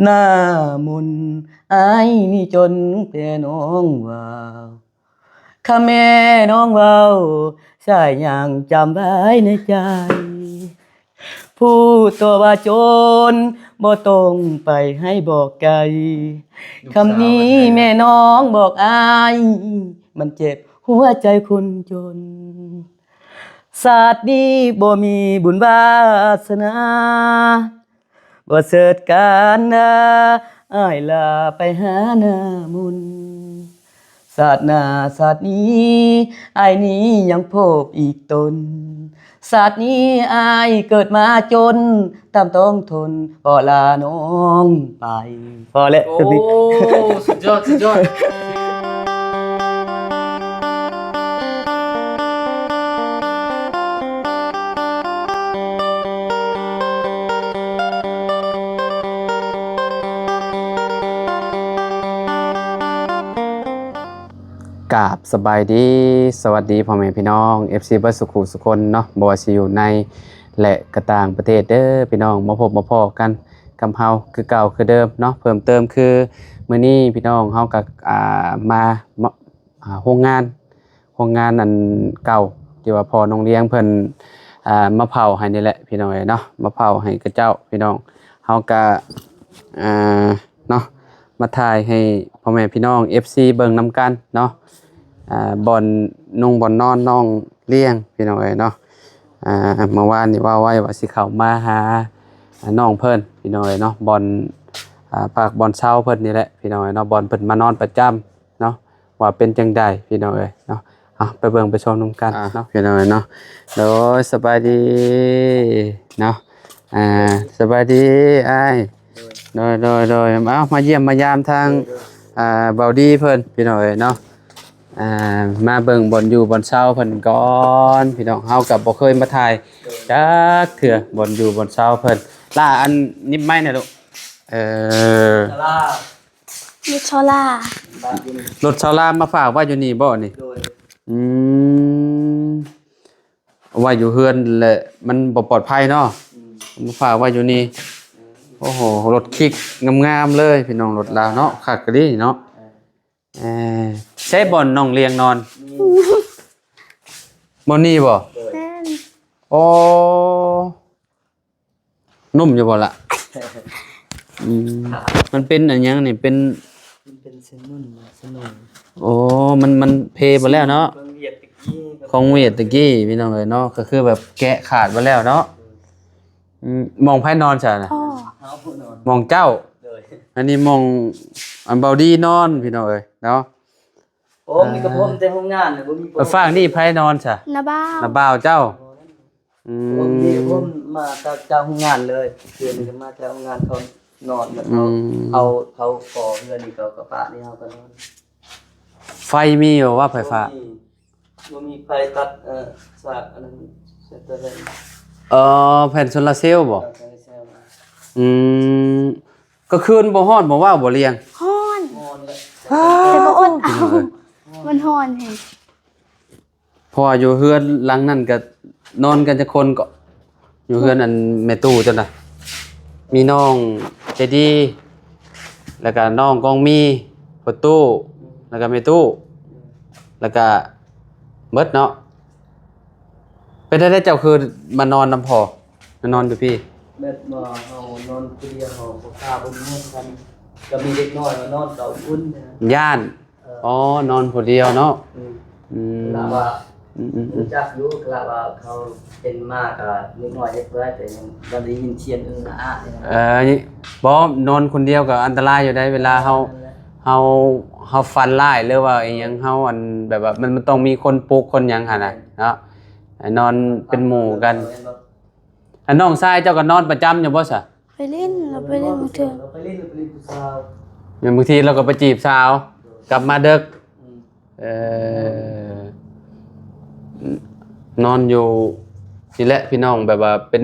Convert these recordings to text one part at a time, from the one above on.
ໜ້າມົນ ອ້າຍນີ້ຈົນແຕ່ນ້ອງວ່າ ຄຳແມ່ນ້ອງເວົ້າ ສາຍຍັງຈຳໄວ້ໃນໃຈ ຜູ້ຕົວວ່າຈົນ ບໍ່ຕ້ອງໄປໃຫ້ບອກໄກ ຄຳນີ້ແມ່ນ້ອງບອກອ້າຍ ມັນເຈັບຫົວໃຈຄົນຈົນ ຊາດນີ້ບໍ່ມີບຸນວາສະໜາ ບໍ່ເສີດການນາ ອ້າຍລາໄປຫາໜ້າມົນ ຊາດໜ້າຊາດນີ້ ອ້າຍນີ້ຍັງພົບອີກຕົນ ຊາດນີ້ອ້າຍເກີດມາຈົນ ຕ້ອງທົນ ຂໍລານ້ອງໄປ ພໍແລ້ວ ໂອ້ ສຸດຍອດ ສຸດຍອດ. ກາບສະບາຍດີ ສະຫວັດດີພໍ່ແມ່ພີ່ນ້ອງ ເອັຟຊີ ເບິດສຸຂູສຸຄົນເນາະ ບໍ່ວ່າຊິຢູ່ໃນ ແລະ ກະຕ່າງປະເທດເດີພີ່ນ້ອງ ມາພົບມາພໍ້ກັນກັບເຮົາຄືເກົ່າຄືເດີມເນາະ ເພີ່ມເຕີມຄືມື້ນີ້ພີ່ນ້ອງເຮົາກະ ອ່າ ມາ ມາ ອ່າ ໂຮງງານ ໂຮງງານອັນເກົ່າທີ່ວ່າພໍ່ນ້ອງລຽງເພິ່ນ ອ່າ ມາເຜົາໃຫ້ນີ້ແຫຼະພີ່ນ້ອງເອີຍເນາະ ມາເຜົາໃຫ້ເຂົາເຈົ້າພີ່ນ້ອງ ເຮົາກະ ອ່າ ເນາະ ມາຖ່າຍໃຫ້ພໍ່ແມ່ພີ່ນ້ອງ ເອັຟຊີ ເບິ່ງນຳກັນເນາະ ອ່າ ບ່ອນນຸ່ງບ່ອນນອນນ້ອງລຽງພີ່ນ້ອງເອີຍເນາະ ອ່າ ເມື່ອວານນີ້ເວົ້າໄວ້ວ່າຊິເຂົ້າມາຫາ ອ່າ ນ້ອງເພິ່ນພີ່ນ້ອງເອີຍເນາະ ບ່ອນ ອ່າ ພັກບ່ອນເຊົາເພິ່ນນີ້ແຫຼະພີ່ນ້ອງເອີຍເນາະ ບ່ອນເພິ່ນມານອນປະຈຳເນາະ ວ່າເປັນຈັ່ງໃດພີ່ນ້ອງເອີຍເນາະ ເອົາ ໄປເບິ່ງໄປຊົມນຳກັນເນາະ ພີ່ນ້ອງເອີຍເນາະ ໂດຍ ສະບາຍດີເນາະ ອ່າ ສະບາຍດີອ້າຍ ໂດຍ ໂດຍ ໂດຍ ເອົາ ມາຢ້ຽມມາຢາມທາງ ອ່າ ເບົາດີເພິ່ນພີ່ນ້ອງເອີຍເນາະ ອ່າ ມາເບິ່ງບ່ອນຢູ່ບ່ອນເຊົາເພິ່ນກ່ອນ ພີ່ນ້ອງ ເຮົາກໍບໍ່ເຄີຍມາຖ່າຍຈັກເທື່ອ ບ່ອນຢູ່ບ່ອນເຊົາເພິ່ນ ຫຼ້າ ອັນ ຫຍິບໄມແດ່ລູກ ເອີ ລົດເຊົາລາ ລົດເຊົາລາມາຝາກໄວ້ຢູ່ນີ້ບໍ່ນີ້ ໂດຍ ອືມ ໄວ້ຢູ່ເຮືອນແຫຼະ ມັນບໍ່ປອດໄພເນາະ ອືມ ມາຝາກໄວ້ຢູ່ນີ້ ໂອ້ໂຫ ລົດຄິກງາມໆເລີຍພີ່ນ້ອງ ລົດລາວເນາະ ຄັກອີ່ຫຼີເນາະ ເອີ ໃຊ້ບ່ອນນ້ອງລຽງນອນ ນີ້ ບ່ອນນີ້ບໍ່ ໂດຍ ແມ່ນ ໂອ້ ນຸ່ມຢູ່ບໍ່ລະ ອືມ ມັນເປັນອັນຫຍັງນີ້ ເປັນ ມັນເປັນເຊນນຸ່ນເຊນໜອຍ ໂອ້ ມັນ ມັນເພເບິດແລ້ວເນາະ ຂອງຫວຽດຕະກີ້ ຂອງຫວຽດຕະກີ້ພີ່ນ້ອງເອີຍເນາະ ກໍຄືແບບແກະຂາດເບິດແລ້ວເນາະ ອືມ ໝ່ອງໃຜນອນຊະນະ ພໍ່ ເຮົານອນ ໝ່ອງເຈົ້າ ໂດຍ ອັນນີ້ໝ່ອງ ອັນເບົາດີນອນພີ່ນ້ອງເອີຍເນາະ ໂອ້ ມີກະພົມແຕ່ໂຮງງານນະ ບໍ່ມີ ໄປຟາກນີ້ໃຜນອນຊະ ນ້າບ່າວ ນ້າບ່າວເຈົ້າ ອືມ ໂອ້ ມີກະພົມມາຈາກ ຈາກໂຮງງານເລີຍ ຄືນີ້ກໍມາຈາກໂຮງງານ ເຂົານອນແລ້ວ ເຂົາ ອືມ ເຂົາ ເຂົາຂໍເຮືອນນີ້ ເຂົາກໍປະນີ້ ເຮົາກໍນອນ ໄຟມີຢູ່ບໍ່ ໄຟຟ້າ ບໍ່ມີ ບໍ່ມີໄຟຕັດ ເອີ ສາກອັນນັ້ນ ສາກໂຕນັ້ນ ເອີ ແຜ່ນໂຊລາເຊວບໍ່ ເອີ ໂຊລາເຊວ ອືມ ກາງຄືນບໍ່ຮ້ອນບໍ່ຫວາວບໍ່ລຽງ ຮ້ອນ ຮ້ອນແຫຼະ ແຕ່ບໍ່ອົດເອົາ ມັນຮ້ອນແຮງ ເພາະວ່າຢູ່ເຮືອນຫຼັງນັ້ນກະນອນກັນຈັກຄົນເກາະ ຢູ່ເຮືອນອັນແມ່ຕູ້ເຈົ້ານະ ມີນ້ອງໃຈດີ ແລ້ວກະນ້ອງກອງມີ ພໍ່ຕູ້ ແລ້ວກະແມ່ຕູ້ ແລ້ວກະເບິດເນາະ ເປັນຈັ່ງໃດເຈົ້າຄືມານອນນຳພໍ່ ມານອນຢູ່ພີ້ ແບບວ່າເຮົານອນຜູ້ດຽວ ເຮົາບໍ່ກ້າເບິ່ງເຮືອນກັນ ກໍມີເດັກນ້ອຍມານອນກໍອຸ່ນນະ ຢ້ານ ເອີ ອໍ ນອນຜູ້ດຽວເນາະ ອືມ ອືມ ລະວ່າ ອືມໆໆ ຮູ້ຈັກຢູ່ ລະວ່າເຂົາເຫັນມາກໍເດັກນ້ອຍເຮັດເພື່ອ ແຕ່ຍັງບໍ່ໄດ້ຍິນສຽງອຶງອາ ເອີ ບໍ່ ນອນຄົນດຽວກໍອັນຕະລາຍຢູ່ໃດ ເວລາເຮົາ ເອີ ເຮົາ ເຮົາຝັນຮ້າຍ ຫຼືວ່າອີ່ຫຍັງ ເຮົາອັນ ແບບວ່າມັນ ມັນຕ້ອງມີຄົນປຸກຄົນຫຍັງຫັ້ນນະ ເນາະ ໃຫ້ນອນເປັນໝູ່ກັນ ອັນນ້ອງຊາຍເຈົ້າກໍນອນປະຈຳຢູ່ບໍ່ຊະ? ໄປຫຼິ້ນ ລາວໄປຫຼິ້ນບາງເທື່ອ ລາວໄປຫຼິ້ນ ລາວໄປຫຼິ້ນຜູ້ສາວ ແມ່ນ ບາງທີລາວກໍໄປຈີບສາວ ໂດຍ ກັບມາເດິກ ອືມ ເອີ ນອນຢູ່ນີ້ແຫຼະພີ່ນ້ອງ ແບບວ່າເປັນ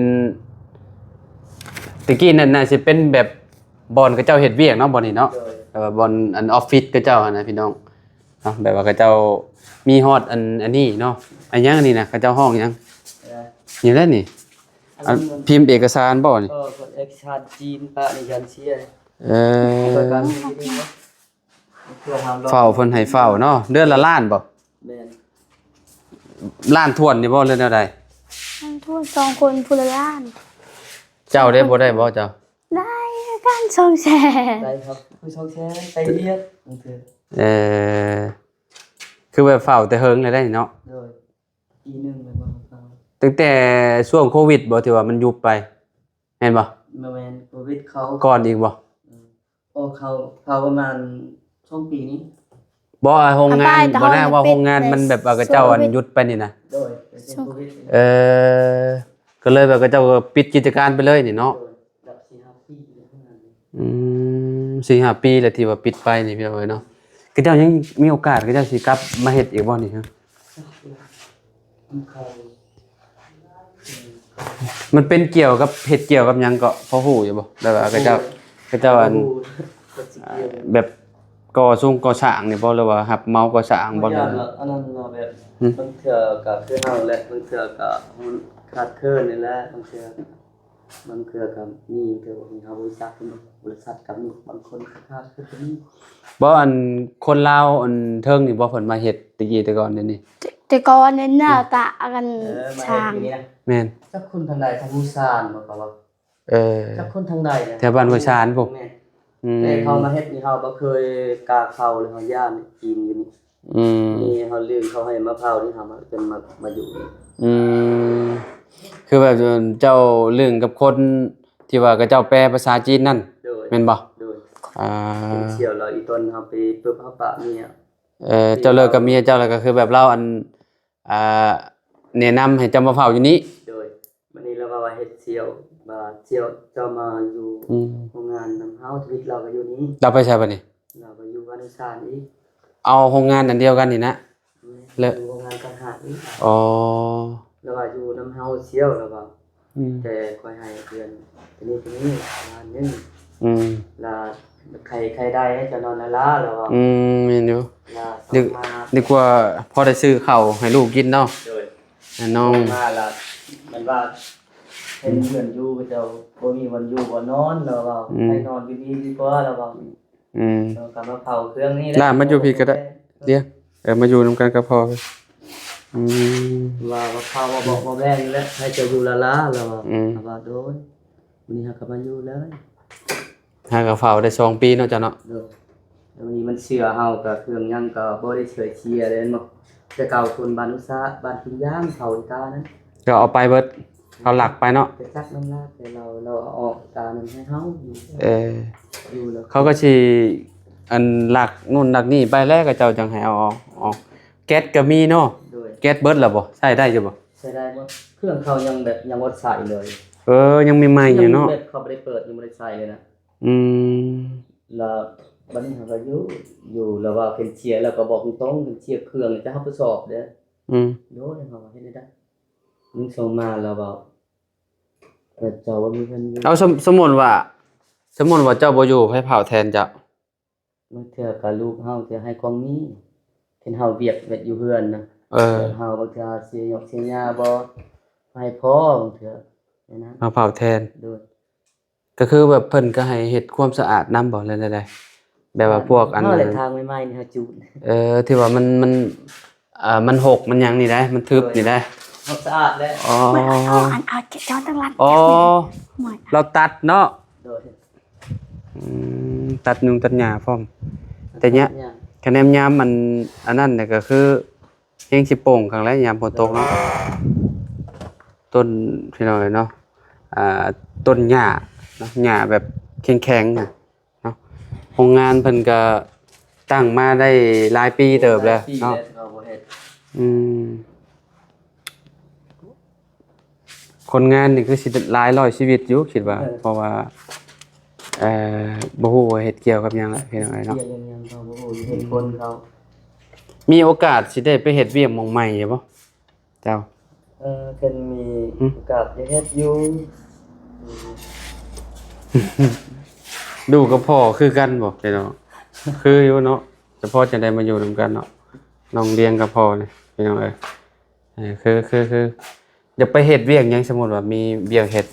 ແຕ່ກີ້ນັ້ນໜ້າຊິເປັນແບບບ່ອນເຂົາເຈົ້າເຮັດວຽກເນາະ ບ່ອນນີ້ເນາະ ໂດຍ ແບບວ່າບ່ອນອັນອອບຟິດເຂົາເຈົ້າຫັ້ນນະພີ່ນ້ອງ ເນາະ ແບບວ່າເຂົາເຈົ້າມີຮອດອັນ ອັນນີ້ເນາະ ອັນຫຍັງອັນນີ້ນະ ເຂົາເຈົ້າຮ້ອງຫຍັງ? ເອີ ນີ້ແຫຼະນີ້ ອັນ ອັນ ພິມເອກະສານບໍ່ນີ້? ເອີ ເອກະສານຈີນປະໃນຢານເຊຍ ເອີ ເຝົ້າເພິ່ນໃຫ້ເຝົ້າເນາະ ເດືອນລະລ້ານບໍ່? ແມ່ນ ລ້ານຖ້ວນນີ້ບໍ່ ຫຼືແນວໃດ? ລ້ານຖ້ວນ ສອງຄົນຜູ້ລະລ້ານ. ເຈົ້າເດ້ ບໍ່ໄດ້ບໍ່ເຈົ້າ? ໄດ້ຄືກັນ ສອງແສນ ໄດ້ຄັບ ຄືສອງແສນ ໄປຮຽນ ເອີ ຄືແບບເຝົ້າແຕ່ເຫິງແລ້ວໄດ໋ເນາະ. ໂດຍ ປີໜຶ່ງແລ້ວບໍ່ເຝົ້າ ຕັ້ງແຕ່ຊ່ວງໂຄວິດບໍ່ ທີ່ວ່າມັນຢຸດໄປ ແມ່ນບໍ່? ບໍ່ແມ່ນ ໂຄວິດເຂົ້າ ກ່ອນອີກບໍ່? ອືມ ອອກເຂົ້າ ເຂົ້າປະມານສອງປີນີ້. ບໍ່ ໂຮງງານ ບໍ່ແນ່ວ່າໂຮງງານມັນແບບວ່າເຂົາເຈົ້າ ໂຄວິດ ອັນຢຸດໄປນີ້ນະ. ໂດຍ ເປັນໂຄວິດ ເອີ ກໍເລີຍແບບເຂົາເຈົ້າກໍປິດກິດຈະການໄປເລີຍນີ້ເນາະ. ໂດຍ ແບບສີ່ຫ້າປີແລ້ວ ໂຮງງານນີ້ ອືມ ສີ່ຫ້າປີແລ້ວທີ່ວ່າປິດໄປນີ້ ພີ່ນ້ອງເອີຍເນາະ. ເຂົາເຈົ້າຍັງມີໂອກາດ ເຂົາເຈົ້າຊິກັບມາເຮັດອີກບໍ່ນີ້? ມັນເປັນກ່ຽວກັບ ເຮັດກ່ຽວກັບຫຍັງເກາະ ພໍຮູ້ຢູ່ບໍ່? ແບບວ່າເຂົາເຈົ້າ ເຂົາເຈົ້າອັນ ແບບກໍ່ຊຸງກໍ່ສ້າງນີ້ບໍ່ ຫຼືວ່າຮັບເໝົາກໍ່ສ້າງບໍ່? ອັນນັ້ນເນາະ ແບບ ອືມ ບາງເທື່ອກໍຄືເຮົາແຫຼະ ບາງເທື່ອກໍຂາດເຂີນນີ້ແຫຼະ ບາງເທື່ອ ບາງເທື່ອກໍມີ ແຕ່ວ່າເຮົາບໍ່ຮູ້ຈັກເພິ່ນດອກ ບໍລິສັດກໍມີ ບາງຄົນຂາດເຂີນກໍມີ. ບໍ່ ອັນຄົນລາວອັນເທິງນີ້ບໍ່ ເພິ່ນມາເຮັດແຕ່ກີ້ແຕ່ກ່ອນນີ້? ແຕ່ ແຕ່ກ່ອນນີ້ໜ້າຕາອັນ ເອີ ມາເຮັດຢູ່ນີ້ນະ ຊ່າງ ແມ່ນ ຈັກຄົນທາງໃດ ທາງຫົວຊານບໍ່ ເຂົາວ່າ ເອີ ຈັກຄົນທາງໃດນະ ແຖວບ້ານຫ້ວຍຊານພຸ້ນ. ແມ່ນ ອືມ ແຕ່ເຂົາມາເຮັດນີ້ ເຮົາບໍ່ເຄີຍກ້າເຂົ້າເລີຍ ເຮົາຢ້ານຈີນຢູ່ນີ້. ອືມ ນີ້ເຮົາລຶ້ງເຂົາໃຫ້ມາເຜົານີ້ ເຮົາມາ ເພິ່ນມາ ມາຢູ່ນີ້. ອືມ ຄືແບບເຈົ້າລຶ້ງກັບຄົນທີ່ວ່າເຂົາເຈົ້າແປພາສາຈີນນັ້ນ. ໂດຍ ແມ່ນບໍ່? ໂດຍ ອ່າ ເປັນສ່ຽວແລ້ວ ອີຕອນເຮົາໄປປຶບເຮົາປະເມຍ. ເອີ ເຈົ້າເລີກກັບເມຍເຈົ້າແລ້ວ ກໍຄືແບບລາວອັນ ອ່າ ແນະນຳໃຫ້ເຈົ້າມາເຝົ້າຢູ່ນີ້. ໂດຍ ບັດນີ້ລາວວ່າເຮັດສ່ຽວ ວ່າສ່ຽວເຈົ້າມາຢູ່ ອືມ ໂຮງງານນຳເຮົາ ທຳອິດລາວກໍຢູ່ນີ້. ລາວໄປໃສບັດນີ້? ລາວກໍຢູ່ບ້ານສານອີກ. ເອົາໂຮງງານອັນດຽວກັນນີ້ນະ? ແມ່ນ ແລ້ວ ຢູ່ໂຮງງານຕ່າງຫາກອີກ. ອໍ ລາວວ່າຢູ່ນຳເຮົາສ່ຽວ ລາວວ່າ ອືມ ແຕ່ຂ້ອຍໃຫ້ເດືອນເທົ່ານີ້ເທົ່ານີ້ ລ້ານໜຶ່ງ. ອືມ ລະໃຄ ໃຄໄດ້ເຈົ້ານອນລະລາ ລາວວ່າ. ອືມ ແມ່ນຢູ່ ລະ ດ- ມາ ດີກວ່າພໍໄດ້ຊື້ເຂົ້າໃຫ້ລູກກິນເນາະ. ໂດຍ ນ້ອງ ມາລະ ມັນວ່າເຫັນເພື່ອນຢູ່ ເຂົາເຈົ້າບໍ່ມີບ່ອນຢູ່ບ່ອນນອນ ລາວວ່າ ອືມ ໃຫ້ນອນຢູ່ນີ້ດີກວ່າ ລາວວ່າ. ອືມ ເອີ ກໍມາເຝົ້າເຄື່ອງນີ້ແຫຼະ ຫຼານມາຢູ່ພີ້ກໍໄດ້. ດຽວ ເອີ ມາຢູ່ນຳກັນກັບພໍ່. ອືມ ວ່າ ວ່າເຝົ້າ ວ່າບອກວ່າແບ່ງນີ້ແຫຼະ ໃຫ້ເຈົ້າຢູ່ລະລາ ລາວວ່າ. ອືມ ລາວວ່າ ໂດຍ ມື້ນີ້ເຮົາກໍມາຢູ່ເລີຍ. ຫາກໍເຝົ້າໄດ້ສອງປີເນາະເຈົ້າເນາະ. ໂດຍ ແລ້ວມື້ນີ້ມັນເຊື່ອເຮົາ ກໍເຄື່ອງຫຍັງກໍບໍ່ໄດ້ເຊື່ອເຊື່ອເດ້ເນາະ. ແຕ່ເກົ່າຄົນບ້ານອຸສາ ບ້ານພິງຢາງ ເຂົາອີການັ້ນ ກໍເອົາໄປເບິດ ເຂົາລັກໄປເນາະ. ໄປຈັກນຳລາວ ແຕ່ລາວ ລາວເອົາອອກການັ້ນໃຫ້ເຮົາຢູ່. ເອີ ຢູ່ແລ້ວ ເຂົາກໍຊິອັນລັກໂນ່ນລັກນີ້ໄປແລ້ວ ເຂົາເຈົ້າຈັ່ງໃຫ້ເອົາອອກ ອອກ. ແກັດກໍມີເນາະ. ໂດຍ ແກັດເບິດແລ້ວບໍ່? ໃຊ້ໄດ້ຢູ່ບໍ່? ໃຊ້ໄດ້ໝົດ ເຄື່ອງເຂົາຍັງແບບຍັງບໍ່ໄດ້ໃຊ້ເລີຍ. ເອີ ຍັງໃໝ່ໆຢູ່ເນາະ ຍັງແບບເຂົາບໍ່ໄດ້ເປີດ ຍັງບໍ່ໄດ້ໃຊ້ເລີຍນະ. ອືມ ລະບັດນີ້ເຮົາກໍຢູ່ ຢູ່ລະວ່າເພິ່ນເສຍ ລະກໍບອກຕົງໆ ເພິ່ນເສຍເຄື່ອງ ຈະຮັບຜິດຊອບເດ້. ອືມ ໂດຍ ເຮົາວ່າເຮັດໄດ້ ມຶງສົ່ງມາລະເວົ້າ ແຕ່ເຈົ້າວ່າມີເງິນຢູ່. ເອົາ ສົມ ສົມມຸດວ່າ ສົມມຸດວ່າເຈົ້າບໍ່ຢູ່ ໃຜເຝົ້າແທນເຈົ້າ? ບາງເທື່ອກໍລູກເຮົາ ເທື່ອໃຫ້ຂອງມີ ເຫັນເຮົາວຽກ ວຽກຢູ່ເຮືອນນະ. ເອີ ເຮົາບາງເທື່ອເສຍຫຍ້ອງເສຍຫຍ້າບໍ່ ໃຫ້ພໍ່ບາງເທື່ອ ແນວນັ້ນ ມາເຝົ້າແທນ. ໂດຍ ກໍຄືແບບເພິ່ນກໍໃຫ້ເຮັດຄວາມສະອາດນຳບໍ່ ຫຼືແນວໃດ? ແບບວ່າພວກອັນ ເຮົາແຫຼະ ທາງໃໝ່ໆນີ້ເຮົາຈູດ. ເອີ ທີ່ວ່າມັນ ມັນ ອ່າ ມັນຫົກມັນຫຍັງນີ້ໄດ໋ ມັນທຶບນີ້ໄດ໋. ເຮົາສະອາດແລ້ວ. ອໍ ມັນເອົາ ເອົາອັນ ເອົາຈອນຕັ້ງຫຼັງ. ອໍ ລາວຕັດເນາະ. ໂດຍ ອືມ ຕັດຍຸງຕັດຫຍ້າພ້ອມ. ແຕ່ເນີ້ຍ ຄັນແນມຍາມມັນອັນນັ້ນນີ້ກໍຄື ແຮງຊິໂປ່ງຄັກແຫຼະຍາມຝົນຕົກເນາະ. ຕົ້ນ ພີ່ນ້ອງເອີຍເນາະ ອ່າ ຕົ້ນຫຍ້າເນາະ ຫຍ້າແບບແຂງໆນະເນາະ. ໂຮງງານເພິ່ນກໍຕັ້ງມາໄດ້ຫຼາຍປີເຕີບແລ້ວເນາະ. ອືມ ຄົນງານນີ້ຄືຊິຫຼາຍຮ້ອຍຊີວິດຢູ່ ຄິດວ່າ. ເອີ ເພາະວ່າ ເອີ ບໍ່ຮູ້ວ່າເຮັດກ່ຽວກັບຫຍັງລະ ພີ່ນ້ອງເອີຍເນາະ. ເຮັດຫຍັງ ເຮົາບໍ່ຮູ້ ເຮັດຄົນເຂົາ. ມີໂອກາດຊິໄດ້ໄປເຮັດວຽກໝ່ອງໃໝ່ຢູ່ບໍ່ເຈົ້າ? ເອີ ຄັນມີ ຫຶ ໂອກາດຈະເຮັດຢູ່. ຢູ່ກັບພໍ່ຄືກັນບໍ່ ພີ່ນ້ອງ? ຄືຢູ່ເນາະ ແຕ່ພໍ່ຈັ່ງໃດມາຢູ່ນຳກັນເນາະ ນ້ອງລຽງກັບພໍ່ນີ້ ພີ່ນ້ອງເອີຍ. ເອີ ຄື ຄື ຄື ຢາກໄປເຮັດວຽກຫຍັງ? ສົມມຸດວ່າມີວຽກເຮັດ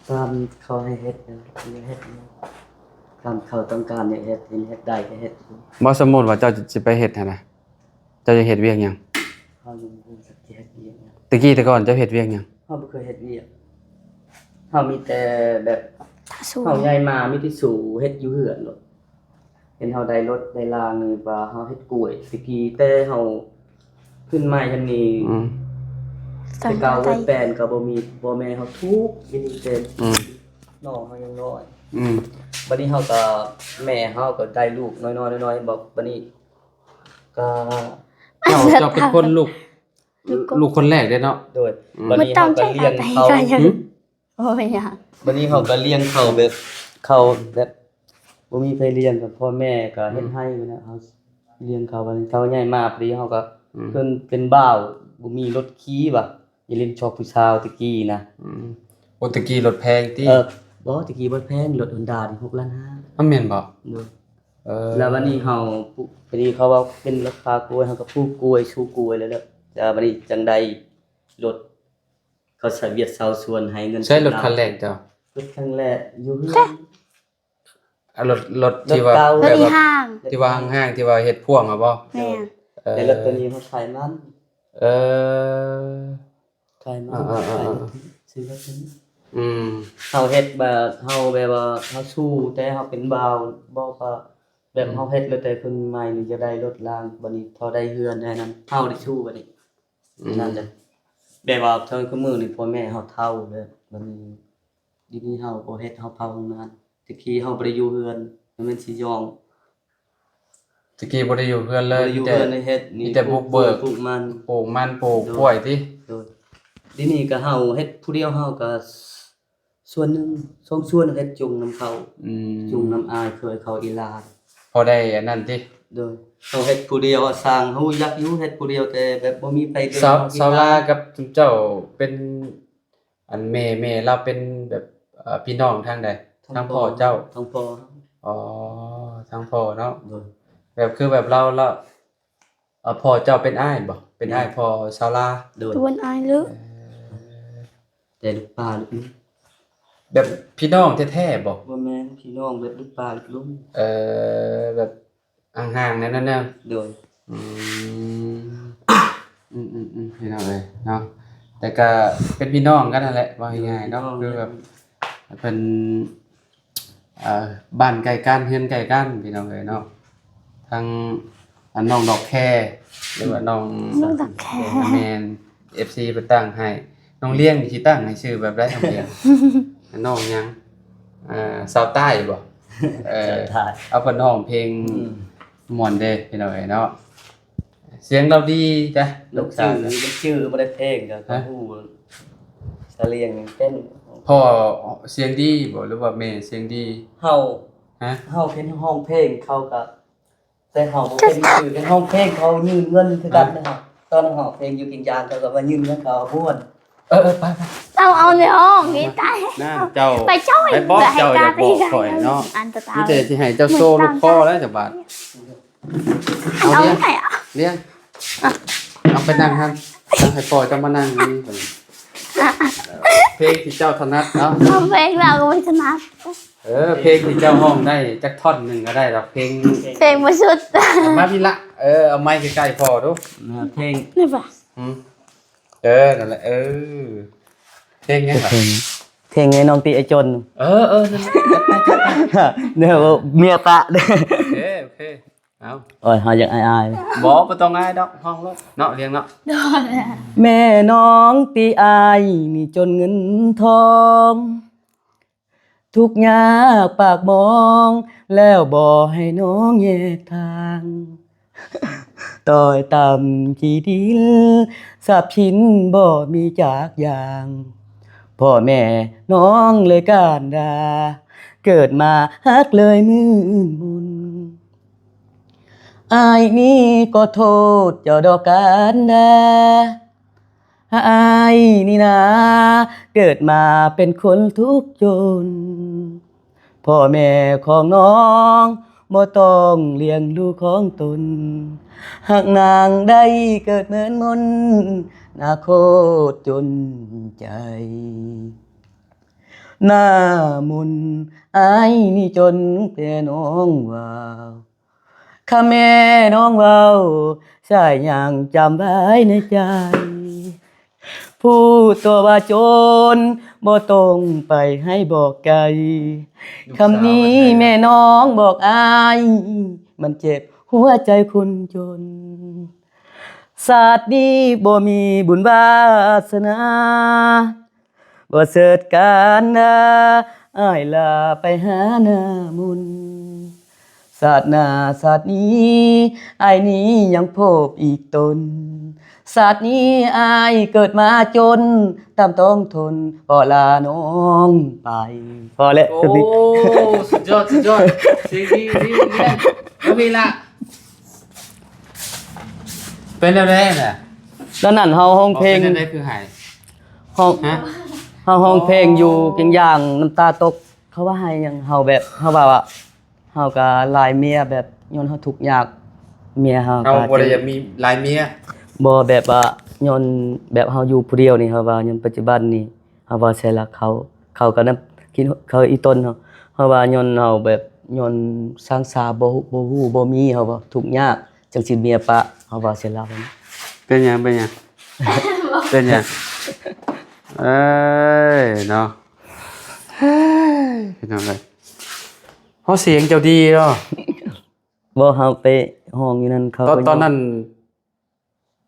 ຕາມເຂົາໃຫ້ເຮັດ ເຮັດ ຕາມເຂົາຕ້ອງການໃຫ້ເຮັດ ເຫັນເຮັດໄດ້ກໍເຮັດ. ບໍ່ ສົມມຸດວ່າເຈົ້າຊິໄປເຮັດຫັ້ນນະ ເຈົ້າຈະເຮັດວຽກຫຍັງ? ເຮົາຍັງບໍ່ຮູ້ຈັກຊິເຮັດວຽກຫຍັງ. ແຕ່ກີ້ແຕ່ກ່ອນເຈົ້າເຮັດວຽກຫຍັງ? ເຮົາບໍ່ເຄີຍເຮັດວຽກ ເຮົາມີແຕ່ແບບ ເຮົາໃຫຍ່ມາມີແຕ່ສູ້ເຮັດຢູ່ເຮືອນໂລດ. ເຫັນເຮົາໄດ້ລົດໄດ້ລາງນີ້ວ່າເຮົາເຮັດກ້ວຍ ແຕ່ກີ້ແຕ່ເຮົາຂຶ້ນມາຈັ່ງນີ້ ອືມ ແຕ່ເກົ່າເງິນແປນກໍບໍ່ມີ ພໍ່ແມ່ເຮົາທຸກອີ່ຫຼີແຕ່ ອືມ ນ້ອງເຮົາຍັງນ້ອຍ ອືມ ບັດນີ້ເຮົາກໍ ແມ່ເຮົາກໍໄດ້ລູກນ້ອຍໆ ນ້ອຍໆ ບາດນີ້ກໍ ເຈົ້າ ເຈົ້າເປັນຄົນລູກ ລູກຄົນແລກເດ້ເນາະ. ໂດຍ ອືມ ບັດນີ້ເຮົາກໍລ້ຽງເຂົາ ບໍ່ເປັນຫຍັງ ບັດນີ້ເຮົາກໍລ້ຽງເຂົາແບບ ເຂົາແບບບໍ່ມີໃຜລ້ຽງ ກໍພໍ່ແມ່ກໍເຮັດ ອືມ ໃຫ້ນະ ເຮົາລ້ຽງເຂົາ. ບັດນີ້ເຂົາໃຫຍ່ມາ ພໍດີເຮົາກໍ ອືມ ເພິ່ນເປັນບ່າວ ບໍ່ມີລົດຂີ່ວ່າ ໄປຫຼິ້ນຊອກຜູ້ສາວແຕ່ກີ້ນະ. ອືມ ໂອ ແຕ່ກີ້ລົດແພງຕິ? ເອີ ບໍ່ ແຕ່ກີ້ບໍ່ແພງ ລົດຮອນດ້ານີ້ ຫົກລ້ານຫ້າ. ອ້າວ ແມ່ນບໍ່? ໂດຍ ເອີ ແລ້ວບັດນີ້ເຮົາປູກ ພໍດີເຂົາວ່າເປັນລົດພາກ້ວຍ ເຮົາກໍປູກກ້ວຍ ຊູກ້ວຍ ແລ້ວ ແລ້ວ ແລ້ວບັດນີ້ຈັ່ງໄດ້ລົດ ເຂົາໃຊ້ວຽກຊາວສ່ວນໃຫ້ເງິນ. ໃຊ້ລົດຄັນແລກເຈົ້າ? ລົດຄັນແລກຢູ່ເຮືອນ ລົດ ລົດທີ່ວ່າ ລົດເກົ່າ ແບບວ່າ ທີ່ວ່າຫ້າງໆ ທີ່ວ່າເຮັດພ່ວງຫັ້ນບໍ່? ແມ່ນ ແຕ່ລົດໂຕນີ້ເຮົາຂາຍມັນ. ເອີ ຂາຍມັນ ເອີໆໆໆ ຂາຍລົດ ຊື້ລົດໂຕນີ້. ອືມ ເຮົາເຮັດແບບ ເຮົາແບບວ່າເຮົາສູ້ ແຕ່ເຮົາເປັນບ່າວ ບໍ່ກໍແບບ ອືມ ເຮົາເຮັດແລ້ວແຕ່ຄົນໃໝ່ນີ້ຈະໄດ້ລົດລາງ ບັດນີ້ເຂົາໄດ້ເຮືອນໄດ້ນັ້ນ ເຮົາໄດ້ສູ້ບັດນີ້. ອືມ ນັ້ນແຫຼະ ແບບວ່າເຖິງຄືມື້ນີ້ພໍ່ແມ່ເຮົາເຖົ້າແລ້ວ ບັດນີ້ ດຽວນີ້ເຮົາບໍ່ເຮັດ ເຮົາເຝົ້າໂຮງງານ. ແຕ່ກີ້ເຮົາບໍ່ໄດ້ຢູ່ເຮືອນ ມັນແມ່ນຊິຍ້ອງ ແຕ່ກີ້ບໍ່ໄດ້ຢູ່ເຮືອນເລີຍ ບໍ່ໄດ້ຢູ່ເຮືອນເລີຍ ເຮັດນີ້ ມີແຕ່ບຸກເບີກ ປູກມັນ ປູກມັນ ປູກກ້ວຍຕິ? ໂດຍ ດຽວນີ້ກໍເຮົາເຮັດຜູ້ດຽວ ເຮົາກໍ ສ່ວນໜຶ່ງ ສອງສ່ວນເຮັດຈຸ່ງນຳເຂົາ ອືມ ຈຸ່ງນຳອ້າຍເຂີຍເຂົາອີ່ຫຼ້າ ພໍໄດ້ອັນນັ້ນຕິ? ໂດຍ ເຮົາເຮັດຜູ້ດຽວ ສ້າງເຮົາຢາກຢູ່ເຮັດຜູ້ດຽວ ແຕ່ແບບບໍ່ມີໃຜເບິ່ງ. ສາວ ສາວລາກັບເຈົ້າເປັນ ອັນແມ່ ແມ່ລາວເປັນແບບ ເອີ ພີ່ນ້ອງທາງໃດ? ທາງພໍ່ເຈົ້າ? ທາງພໍ່. ອໍ ທາງພໍ່ເນາະ. ໂດຍ ແບບຄືແບບລາວ ລາວ ເອີ ພໍ່ເຈົ້າເປັນອ້າຍບໍ່? ເປັນອ້າຍພໍ່ສາວລາ? ໂດຍ ເປັນອ້າຍເລີຍ. ເອີ ແຕ່ລູກປ້າລູກລຸງ ແບບພີ່ນ້ອງແທ້ໆບໍ່? ບໍ່ແມ່ນ ພີ່ນ້ອງແບບລູກປ້າລູກລຸງ. ເອີ ແບບຫ່າງໆ ແນວນັ້ນ. ໂດຍ ອືມ ອືມໆໆ ພີ່ນ້ອງເອີຍເນາະ ແຕ່ກະເປັນພີ່ນ້ອງກັນຫັ້ນແຫຼະ ເວົ້າງ່າຍໆເນາະ. ເປັນພີ່ນ້ອງ ຄືແບບເພິ່ນ ເອີ ບ້ານໃກ້ກັນ ເຮືອນໃກ້ກັນ ພີ່ນ້ອງເອີຍເນາະ. ທັງ ອັນ ນ້ອງດອກແຄ ຫຼືວ່ານ້ອງ ນ້ອງດອກແຄ ແມ່ນ ເອັຟຊີ ເພິ່ນຕັ້ງໃຫ້. ນ້ອງລ້ຽງນີ້ຊິຕັ້ງໃຫ້ຊື່ແບບໃດ ນ້ອງລ້ຽງ? ນ້ອງຫຍັງ? ອ່າ ສາວໃຕ້ບໍ່? ເອີ ສາວໃຕ້ ເອົາເພິ່ນຮ້ອງເພງ ອືມ ມ່ວນເດ້ ພີ່ນ້ອງເອີຍເນາະ. ສຽງລາວດີເດ້ ລູກສາວ ມັນຈື່ ມັນຈື່ບໍ່ໄດ້ເພງກໍ ຮະ? ຮູ້ ສາວລ້ຽງເປັນ ພໍ່ສຽງດີບໍ່ ຫຼືວ່າແມ່ສຽງດີ? ເຮົາ ຮະ? ເຮົາເຫັນຮ້ອງເພງ ເຂົາກໍ ແຕ່ເຮົາບໍ່ເປັນ ຄືເຫັນຮ້ອງເພງ ເຂົາຍື່ນເງິນຄືກັນນະ. ຕອນເຮົາເພງຢູ່ກິນຢາງ ເຂົາກໍມາຍື່ນເງິນ ເຂົາມ່ວນ. ເອີໆ ໄປໆ ເອົາ ເອົາໃນຫ້ອງນີ້ຕາຍ ນັ້ນເຈົ້າ ໄປຈ້ອຍ ໄປບອກ ເຈົ້າຢ່າບອກຂ້ອຍເນາະ ອັນຕະຕາ ມີແຕ່ຊິໃຫ້ເຈົ້າໂຊລູກຄໍແລ້ວຈັກບາດ. ເອົາ ເອົາ ລ້ຽງ ລ້ຽງ ເອົາໄປນັ່ງຫັ້ນ ເອົາໃຫ້ພໍ່ເຈົ້າມານັ່ງນີ້. ເພງທີ່ເຈົ້າຖະໜັດເນາະ ເອົາເພງລາວກໍບໍ່ຖະໜັດ. ເອີ ເພງທີ່ເຈົ້າຮ້ອງໄດ້ຈັກທ່ອນໜຶ່ງກໍໄດ້ດອກ ເພງ ເພງບໍ່ສຸດ ເອົາມາພີ້ລະ ເອີ ເອົາໄມໃກ້ໆພໍ່ດູ ເພງນີ້ປະ ຫືມ ເອີ ນັ້ນແຫຼະ ເອີ ເພງຫຍັງລະ? ເພງ ເພງໄອ້ນ້ອງຕີໄອ້ຈົນ ເອີໆ ນັ້ນແຫຼະ ເນາະ ເມຍປະ ໂອເຄ ໂອເຄ ເອົາ ໂອ້ຍ ເຮົາຢາກອາຍໆ ບໍ່ ບໍ່ຕ້ອງອາຍດອກ ຮ້ອງໂລດເນາະ ລ້ຽງເນາະ ແມ່ນ້ອງຕີອ້າຍນີ້ຈົນເງິນທອງ ທຸກຍາກປາກໝອງ ແລ້ວບໍ່ໃຫ້ນ້ອງແຍກທາງ ຕ້ອຍຕ່ຳຂີ້ດິນ ຊັບສິນບໍ່ມີຈັກຢ່າງ ພໍ່ແມ່ນ້ອງເລີຍການດາ ເກີດມາຮັກເລີຍມືດມົນ ອ້າຍນີ້ກໍໂທດເຈົ້າດອກການດາ ອ້າຍນີ້ນາ ເກີດມາເປັນຄົນທຸກຈົນ ພໍ່ແມ່ຂອງນ້ອງບໍ່ຕ້ອງລ້ຽງລູກຂອງຕົນ ຫາກນາງໄດ້ເກີດເມີນມົນ ໜ້າໂຄດຈົນໃຈ. ໜ້າມົນ ອ້າຍນີ້ຈົນແຕ່ນ້ອງວ່າ ຄຳແມ່ນ້ອງເວົ້າ ສາຍຍັງຈຳໄວ້ໃນໃຈ ຜູ້ຕົວວ່າຈົນ ບໍ່ຕ້ອງໄປໃຫ້ບອກໄກ ຄຳນີ້ແມ່ນ້ອງບອກອ້າຍ ມັນເຈັບຫົວໃຈຄົນຈົນ ຊາດນີ້ບໍ່ມີບຸນວາສະໜາ ບໍ່ເສີດການນາ ອ້າຍລາໄປຫາໜ້າມົນ ຊາດໜ້າຊາດນີ້ ອ້າຍນີ້ຍັງພົບອີກຕົນ ຊາດນີ້ອ້າຍເກີດມາຈົນ ຕ້ອງທົນ ຂໍລານ້ອງໄປ ພໍແລ້ວ ໂອ້ ສຸດຍອດ ສຸດຍອດ ສຽງດີ ດີ ດີ ເປັນແນວໃດນະ? ຕອນນັ້ນເຮົາຮ້ອງເພງ ເປັນແນວໃດຄືໄຫ້? ຮ້ອງ ຮະ? ເຮົາຮ້ອງເພງຢູ່ເກັງຢາງ ນ້ຳຕາຕົກ ເຂົາວ່າໄຫ້ຫຍັງ ເຮົາແບບ ເຮົາວ່າ ວ່າ ເຮົາກໍລາຍເມຍ ແບບຍ້ອນເຮົາທຸກຍາກ ເມຍເຮົາ ເຮົາກໍບໍ່ໄດ້ຢາກມີລາຍເມຍ ບໍ່ ແບບວ່າຍ້ອນ ແບບເຮົາຢູ່ຜູ້ດຽວນີ້ ເຮົາວ່າຍ້ອນປັດຈຸບັນນີ້ ເຮົາເວົ້າໃສ່ລາວ ເຂົາ ເຂົາກໍນຳ ຄິດ ເຂົາອີ່ຕົນເຮົາ ເຮົາວ່າຍ້ອນເຮົາແບບ ຍ້ອນຊ່າງຊາບໍ່ ບໍ່ຮູ້ ບໍ່ມີ ເຮົາວ່າທຸກຍາກ ຈັ່ງຊິເມຍປະ ເຮົາເວົ້າໃສ່ລາວ ເປັນຫຍັງ ເປັນຫຍັງ ເປັນຫຍັງ ເອີຍເນາະ ເອີຍ ພີ່ນ້ອງເອີຍ ເພາະສຽງເຈົ້າດີເນາະ ບໍ່ ເຮົາໄປຮ້ອງຢູ່ນັ້ນ ເຂົາ ຕອນ ຕອນນັ້ນ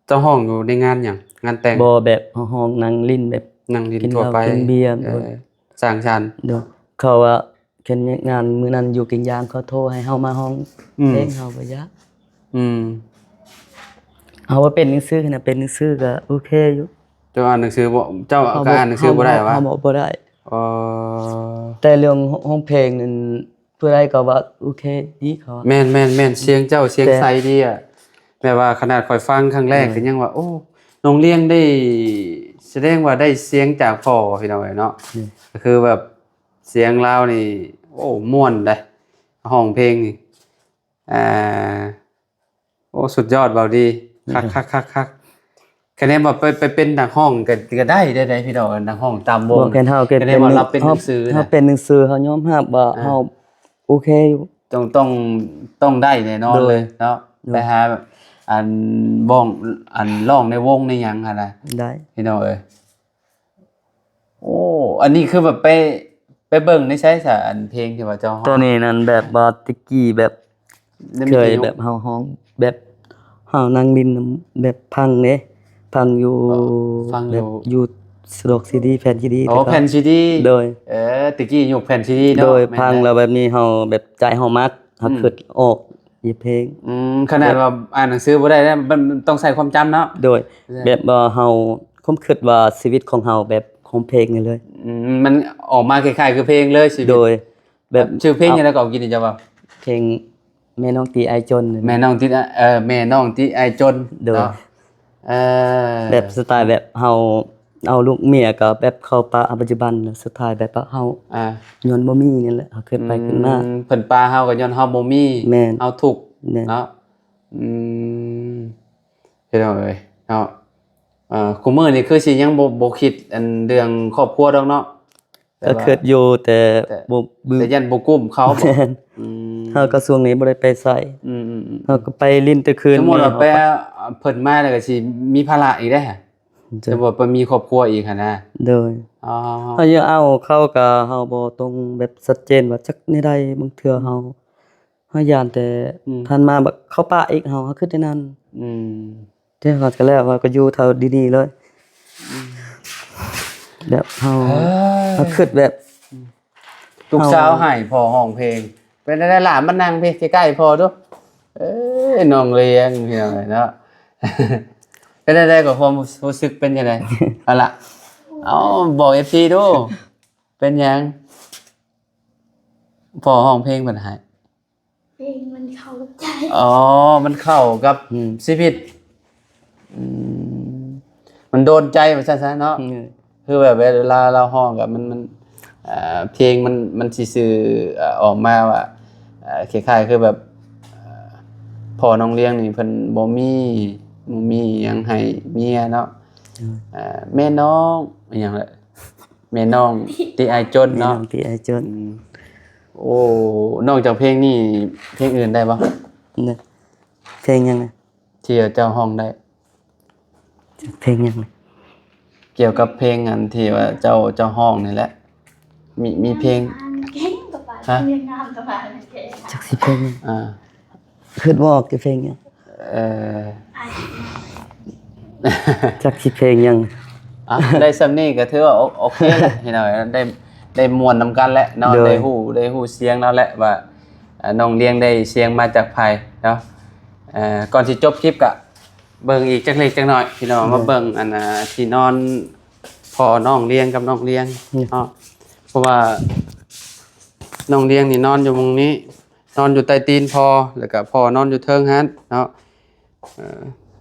ເຈົ້າຮ້ອງຢູ່ໃນງານຫຍັງ? ງານແຕ່ງ? ບໍ່ ແບບເຮົາຮ້ອງນັ່ງຫຼິ້ນ ແບບນັ່ງຫຼິ້ນທົ່ວໄປ ກິນເຫຼົ້າກິນເບຍ ເອີ ສັງສັນ ໂດຍ ເຂົາວ່າແຄ່ງານມື້ນັ້ນຢູ່ເກັງຢາງ ເຂົາໂທໃຫ້ເຮົາມາຮ້ອງ ອືມ ເພງ ເຮົາບໍ່ຢາກ ອືມ ເຮົາວ່າເປັນໜັງສືຫັ້ນນະ ເປັນໜັງສືກໍໂອເຄຢູ່ ເຈົ້າອ່ານໜັງສືບໍ່? ເຈົ້າກໍອ່ານໜັງສືບໍ່ໄດ້ຫວາ? ເຮົາບໍ່ ເຮົາບໍ່ໄດ້ ອໍ ແຕ່ເລື່ອງຮ້ອງເພງນັ້ນ ຜູ້ໃດກໍວ່າໂອເຄດີ ເຂົາວ່າ ແມ່ນໆໆ ສຽງເຈົ້າສຽງໃສດີອະ ແບບວ່າຂະໜາດຂ້ອຍຟັງຄັ້ງແລກ ໂດຍ ກໍຍັງວ່າ ໂອ້ ນ້ອງລ້ຽງໄດ້ ສະແດງວ່າໄດ້ສຽງຈາກພໍ່ ພີ່ນ້ອງເອີຍເນາະ ໂດຍ ກໍຄືແບບສຽງລາວນີ້ ໂອ້ ມ່ວນເດ້ ຮ້ອງເພງນີ້ ອ່າ ໂອ້ ສຸດຍອດ ເວົ້າດີ ຄັກໆໆໆ ຄະແນນວ່າໄປ ໄປເປັນນັກຮ້ອງກໍ ກໍໄດ້ເດ້ ພີ່ນ້ອງ ນັກຮ້ອງຕາມວົງ ບໍ່ ຄັນເຮົາເປັນ ຄະແນນວ່າເຮົາເປັນໜັງສືນະ ເຮົາເປັນໜັງສື ເຮົາຍອມຮັບວ່າ ອ່າ ເຮົາໂອເຄຢູ່ ຕ້ອງ ຕ້ອງ ຕ້ອງໄດ້ແນ່ນອນເລີຍເນາະ ໂດຍ ໄປຫາ ອັນ ວອງ ອັນ ຮ້ອງໃນວົງໃນຫຍັງຫັ້ນນະ ໄດ້ ພີ່ນ້ອງເອີຍ. ໂອ້ ອັນນີ້ຄືແບບໄປ ໄປເບິ່ງໃນໃສຊະ ອັນເພງທີ່ວ່າເຈົ້າຮ້ອງ? ໂຕນີ້ນັ້ນແບບວ່າແຕ່ກີ້ແບບ ເຄີຍແບບເຮົາຮ້ອງແບບເຮົານັ່ງຫຼິ້ນນຳ ແບບຟັງເດ້ ຟັງຢູ່ ຟັງຢູ່ ແບບຢູ່ສະດອກຊີດີ ແຜ່ນຊີດີ ອໍ ແຕ່ກໍ ແຜ່ນຊີດີ ໂດຍ ເອີ ແຕ່ກີ້ຍຸກແຜ່ນຊີດີເນາະ ໂດຍ ແມ່ນ ຟັງແລ້ວແບບນີ້ເຮົາແບບໃຈເຮົາມັກ ເຮົາ ອືມ ຄິດອອກ ເຮັດເພງ ອືມ ຂະໜາດວ່າອ່ານໜັງສືບໍ່ໄດ້ນະ ມັນ ມັນຕ້ອງໃຊ້ຄວາມຈຳເນາະ ໂດຍ ແບບວ່າເຮົາ ຄວາມຄິດວ່າຊີວິດຂອງເຮົາແບບຂອງເພງນີ້ເລີຍ ອືມ ມັນອອກມາຄ້າຍໆຄືເພງເລີຍ ຊີວິດ ໂດຍ ແບບ ແບບຊື່ເພງຫຍັງເນາະ ເອົາກິນນີ້ເຈົ້າວ່າ ເພງແມ່ນ້ອງຕິອ້າຍຈົນ ແມ່ນ້ອງຕິ ເອີ ແມ່ນ້ອງຕິອ້າຍຈົນ ໂດຍ ເນາະ ເອີ ແບບສະໄຕແບບເຮົາເອົາລູກເມຍກໍແບບເຂົ້າປ່າ ປັດຈຸບັນສະໄຕແບບວ່າເຮົາ ອ່າ ຍ້ອນບໍ່ມີນີ້ແຫຼະ ເຮົາຄິດໄປ ອືມ ຄິດມາ ເພິ່ນປະເຮົາກໍຍ້ອນເຮົາບໍ່ມີ ແມ່ນ ເຮົາທຸກ ແມ່ນ ເນາະ ອືມ ພີ່ນ້ອງເອີຍເນາະ ເອີ ຄູ່ມື້ນີ້ຄືຊິຍັງບໍ່ ບໍ່ຄິດອັນເລື່ອງຄອບຄົວດອກເນາະ ແຕ່ວ່າ ກໍຄິດຢູ່ ແຕ່ ແຕ່ ບໍ່ ແຕ່ຢ້ານບໍ່ກຸ້ມເຂົາ ແມ່ນ ອືມ ເຮົາກໍຊ່ວງນີ້ບໍ່ໄດ້ໄປໃສ ອືມໆໆ ເຮົາກໍໄປຫຼິ້ນແຕ່ຄືນ ສົມມຸດວ່າໄປ ເພິ່ນມາແລ້ວກໍຊິມີພາລະອີກເດ້ ເຈົ້າ ແຕ່ວ່າໄປມີຄອບຄົວອີກຫັ້ນນະ ໂດຍ ອໍ ເຮົາຢາກເອົາເຂົາກໍ ເຮົາບໍ່ຕ້ອງແບບຊັດເຈນວ່າຈັກແນວໃດ ບາງເທື່ອເຮົາ ເຮົາຢ້ານແຕ່ ອືມ ທ່ານມາແບບເຂົ້າປ່າອີກ ເຮົາ ເຮົາຄິດແນວນັ້ນ ອືມ ແຕ່ວ່າກໍແລ້ວ ວ່າກໍຢູ່ເທົ່າດີໆເລີຍ ອືມ ແບບເຮົາ ເອີ ເຮົາຄິດແບບ ອືມ ລູກສາວ ເຮົາ ໃຫ້ພໍ່ຮ້ອງເພງ ເປັນໄດ້ຫຼານ ມານັ່ງພີ້ໃກ້ໆພໍ່ດູ ເອີຍ ນ້ອງລ້ຽງ ພີ່ນ້ອງເອີຍເນາະ ເປັນໄດ້ ກໍຄວາມຮູ້ສຶກເປັນຈັ່ງໃດ? ເອົາລະ ເອົາ ບອກເອັຟຊີດູ ເປັນຫຍັງ? ພໍ່ຮ້ອງເພງເພິ່ນໃຫ້ ເພງມັນເຂົ້າໃຈ ອໍ ມັນເຂົ້າກັບ ອືມ ຊີວິດ ອືມ ມັນໂດນໃຈວ່າຊັ້ນຊະເນາະ ອືມ ຄືແບບເວລາລາວຮ້ອງກໍມັນ ມັນ ເອີ ເພງມັນ ມັນຊິສື່ ເອີ ອອກມາວ່າ ເອີ ຄ້າຍໆຄືແບບ ເອີ ພໍ່ນ້ອງລ້ຽງນີ້ເພິ່ນບໍ່ມີ ບໍ່ມີຫຍັງໃຫ້ເມຍເນາະ ອືມ ເອີ ແມ່ນ້ອງ ອີຫຍັງແຫຼະ ແມ່ນ້ອງຕິອ້າຍຈົນເນາະ ແມ່ນ້ອງຕິອ້າຍຈົນ. ອືມ ໂອ້ ນອກຈາກເພງນີ້ ເພງອື່ນໄດ້ບໍ່? ເພງຫຍັງນະ? ທີ່ວ່າເຈົ້າຮ້ອງໄດ້ ຈັກເພງຫຍັງ? ກ່ຽວກັບເພງອັນທີ່ວ່າເຈົ້າ ເຈົ້າຮ້ອງນີ້ແຫຼະ ມີ ມີເພງ ຮະ? ຈັກຊິເພງຫຍັງ? ອ່າ ຄິດບໍ່ອອກ ຈະເພງຫຍັງ? ເອີ ຈັກຊິເພງຫຍັງ? ອ່ະ ໄດ້ສ່ຳນີ້ກໍຖືວ່າໂອ ໂອເຄແລ້ວ ພີ່ນ້ອງ ໄດ້ ໄດ້ມ່ວນນຳກັນແຫຼະເນາະ ໂດຍ ໄດ້ຮູ້ ໄດ້ຮູ້ສຽງລາວແຫຼະວ່າ ອ່າ ນ້ອງລຽງໄດ້ສຽງມາຈາກໃຜເນາະ. ເອີ ກ່ອນຊິຈົບຄລິບກະເບິ່ງອີກຈັກເລັກຈັກນ້ອຍ ພີ່ນ້ອງ ໂດຍ ມາເບິ່ງອັນ ອ່າ ທີ່ນອນພໍ່ນ້ອງລຽງກັບນ້ອງລຽງ ໂດຍ ເນາະ ເພາະວ່ານ້ອງລຽງນີ້ນອນຢູ່ໝ່ອງນີ້ ນອນຢູ່ໃຕ້ຕີນພໍ່ ແລ້ວກະພໍ່ນອນຢູ່ເທິງຫັ້ນເນາະ. ເອີ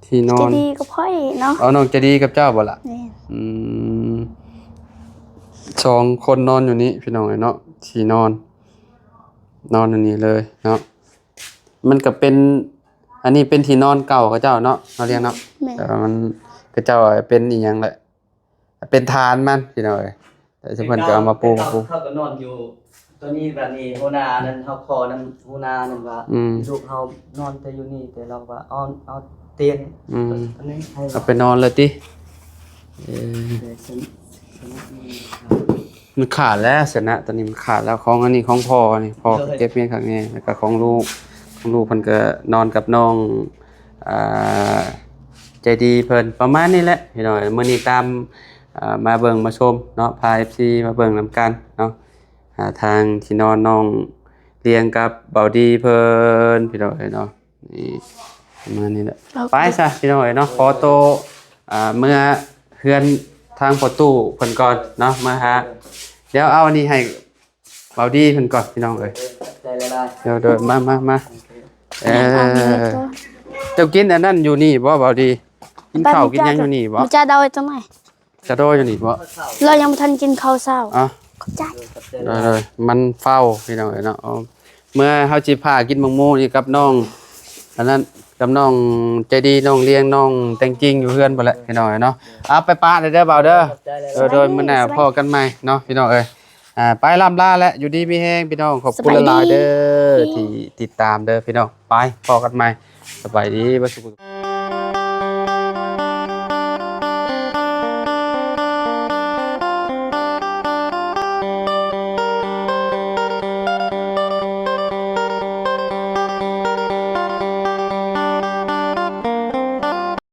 ທີ່ນອນ ໃຈດີກັບຂ້ອຍເນາະ. ເອົາ ນ້ອງໃຈດີກັບເຈົ້າບໍ່ລະ? ແມ່ນ. ອືມ ສອງຄົນນອນຢູ່ນີ້ ພີ່ນ້ອງເອີຍເນາະ ທີ່ນອນ ນອນຢູ່ນີ້ເລີຍເນາະ. ມັນກະເປັນ ອັນນີ້ເປັນທີ່ນອນເກົ່າເຂົາເຈົ້າເນາະ ເຮົາລຽງເນາະ. ແມ່ນ. ແຕ່ວ່າມັນ ເຂົາເຈົ້າເປັນອີ່ຫຍັງແຫຼະ ເປັນຖານມັນ ພີ່ນ້ອງເອີຍ ແຕ່ເພິ່ນກໍເອົາມາປູ ເຂົາກໍນອນຢູ່ຕົວນີ້ ບາດນີ້ຫົວໜ້ານັ້ນ ເຮົາຂໍນຳຫົວໜ້ານັ້ນວ່າ ອືມ ລູກເຮົານອນແຕ່ຢູ່ນີ້ ແຕ່ລາວວ່າເອົາ ເອົາຕຽງ ອືມ ອັນນີ້ໃຫ້ ເອົາໄປນອນເລີຍຕິ. ເອີ ມັນຂາດແລ້ວຊະນະ ຕອນນີ້ມັນຂາດແລ້ວ ຂອງອັນນີ້ຂອງພໍ່ນີ້ ພໍ່ກໍເກັບເງິນຄັກແນ່ ແລ້ວກໍຂອງລູກ ຂອງລູກເພິ່ນກໍນອນກັບນ້ອງ ອ່າ ໃຈດີເພິ່ນ ປະມານນີ້ແຫຼະ ພີ່ນ້ອງ. ມື້ນີ້ຕາມ ອ່າ ມາເບິ່ງມາຊົມເນາະ ພາເອັຟຊີມາເບິ່ງນຳກັນເນາະ ຫາທາງທີ່ນອນນ້ອງລຽງກັບເບົາດີເພິ່ນ ພີ່ນ້ອງເອີຍເນາະ. ນີ້ປະມານນີ້ແຫຼະ ໂອເຄ ໄປຊະ ພີ່ນ້ອງເອີຍເນາະ ຂໍໂຕ ອ່າ ເມືອເຮືອນທາງພໍ່ຕູ້ເພິ່ນກ່ອນເນາະ ມາຫາ ດຽວເອົາອັນນີ້ໃຫ້ ເບົາດີເພິ່ນກ່ອນ ພີ່ນ້ອງເອີຍ. ຂອບໃຈຫຼາຍໆ ໂດຍໆ ມາ ມາ ມາ. ໂອເຄ ເອີ ເຈົ້າກິນອັນນັ້ນຢູ່ນີ້ບໍ່ ເບົາດີ? ກິນເຂົ້າກິນຫຍັງຢູ່ນີ້ບໍ່? ບໍ່ຈັກເອົາໄວ້ຕົງໃດ ຈະໂດຢູ່ນີ້ບໍ່? ລາວຍັງບໍ່ທັນກິນເຂົ້າເຊົ້າ. ອ່ະ ຂອບໃຈ. ໂດຍໆ ມັນເຝົ້າ ພີ່ນ້ອງເອີຍເນາະ. ເມື່ອເຮົາຊິພາກິນໝາກໂມນີ້ກັບນ້ອງ ອັນນັ້ນ ກັບນ້ອງໃຈດີ ນ້ອງລຽງ ນ້ອງແຕງຈິງຢູ່ເຮືອນພຸ້ນແຫຼະ ພີ່ນ້ອງເອີຍເນາະ. ເອົາ ໄປປະເດີເບົາເດີ. ຂອບໃຈຫຼາຍໆ ໂດຍໆ ມື້ໜ້າພໍ້ກັນໃໝ່ເນາະ ພີ່ນ້ອງເອີຍ. ອ່າ ໄປລ່ຳລາແຫຼະ ຢູ່ດີມີແຮງ ພີ່ນ້ອງ. ຂອບຄຸນຫຼາຍໆເດີ ສະບາຍດີ ທີ່ຕິດຕາມເດີ ພີ່ນ້ອງ. ໄປພໍ້ກັນໃໝ່ ສະບາຍດີເບິດທຸກຄົນ.